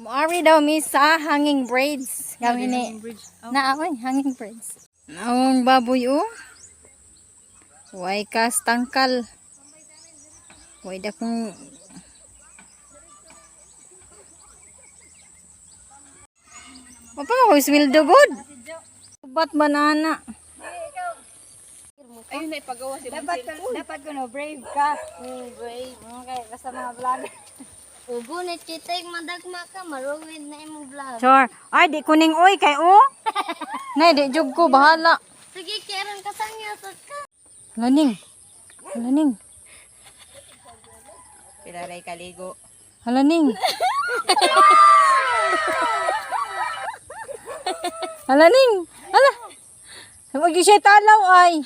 Moari daw mi sa hanging bridge. Kami ni. Bridge. Na oy, hanging bridge. Naong baboy oh. Way kas tangkal. Way da kung. Apa ko sweldo good. Ubat banana. Ayun na ipagawa si Dapat dapat kuno brave ka. Brave. Okay, basta mga vlog. Ugunit kita yung madagma ka, maruwid na imong vlog. Sure. Ay, di kuning oy kay oh. Nay, di jug ko bahala. Sige, kairan ka sa niya, ka. Laning. Laning. Pilaray kaligo. Halaning. Halaning. Hala. Huwag yung siya talaw ay.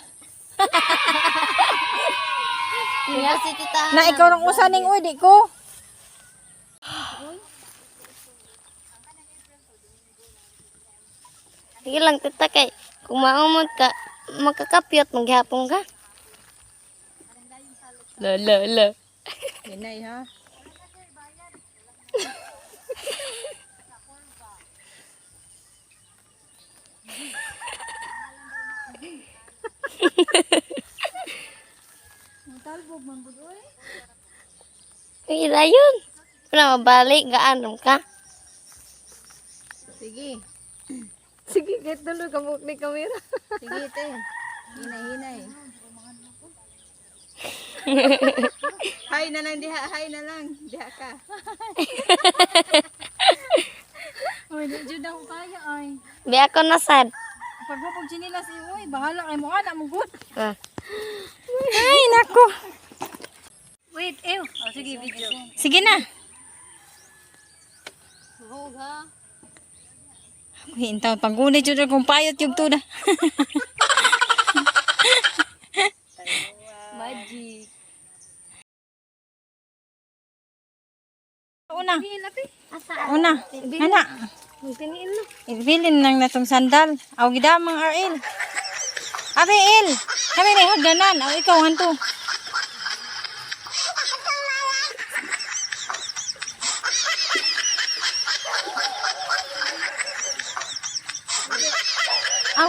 Nga si tita. Na ikaw rang usaning uy, di ko. Sige lang, tita, kay kung maumod ka, makakapyot, maghapon ka. La, la, la. Hinay ha. Uy, dayon. Wala, mabalik, gaano ka. Sige. Sige, kahit tuloy kamuk ni kamera. Sige, te. Hinay, hinay. Hi na lang diha, hi na lang. Diha ka. Uy, di jud ako kaya ay. Bi ako na sad. Pag mo pag chinilas uy, bahala kay mo ana mo good. Ah. Ay, nako. Wait, ew. Oh, sige, video. Sige na. Uy, intaw panggunit jud akong payot yung tuda. Magic. Una. Asa? Una. Ana. Magtiniin na. Ibilin lang na tong sandal. Aw gidamang RL. Abi El. Kami rin hagdanan. Aw ikaw hanto. Aw.